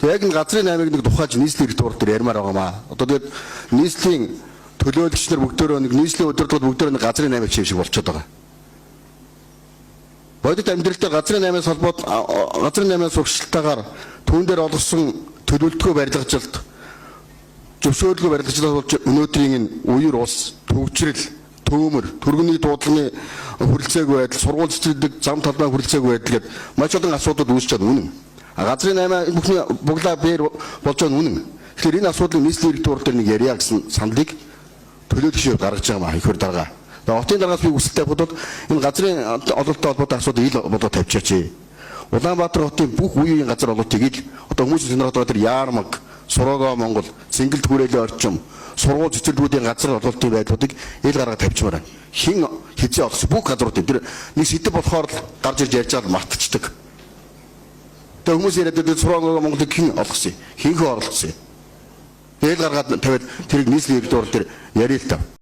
Тэгээ яг энэ газрын наймыг нэг тухайж нийслэлийн иргэд хурал дээр ярмаар байгаа маа. Одоо тэгээд нийслэлийн төлөөлөгч нар бүгдөө нэг нийслэлийн удирдлага бүгдөө нэг газрын наймыг чим шиг болчиход байгаа. Бодит амьдрал дээр газрын наймаас холбоод газрын наймаас урагшилтайгаар түүн дээр олгосон төлөвлөлтгүй барилгажилт, зөвшөөрлгүй барилгачлал болж өнөөдрийн энэ үер ус, төвчрөл, төөмөр, түргэний дуудлагын хүрэлцээгүй байдал, сургууль цэцэрлэг, зам талбай хүрэлцээгүй байдал гээд маш олон асуудал үүсч байгаа үнэн. А газрын наймаа бүхний буглаа бээр болж байгаа нь үнэн. Тэгэхээр энэ асуудлыг нийслэлийн иргэд хурал дээр нэг ярья гэсэн саналыг төлөөлөгчөөр гаргаж байгаа маа их хөр дарга. Тэгээ хотын даргаас би хүсэлт тавихад бол энэ газрын ололттой холбоотой асуудал ил болоо тавьчаач. Улаанбаатар хотын бүх үе үеийн газар ололтыг ил одоо хүмүүс сонирхоод байгаа тэр Яармаг, Сурогоо Монгол, Цэнгэлд хүрээлэн орчим, сургууль цэцэрлэгүүдийн газар ололтын байдлуудыг ил гаргаад тавьчмаар байна. Хин хизээ олсон бүх газруудын тэр нэг сэдэв болохоор л гарч ирж ярьж байгаа л мартчихдаг. Тэгээ хүмүүс яриад байдаг Сурогоо Монголыг хэн олгосон юм? Хинхээ оролцсон юм? Ил гаргаад тавиад тэрийг нийслэлийн иргэд хурал дээр ярья л та.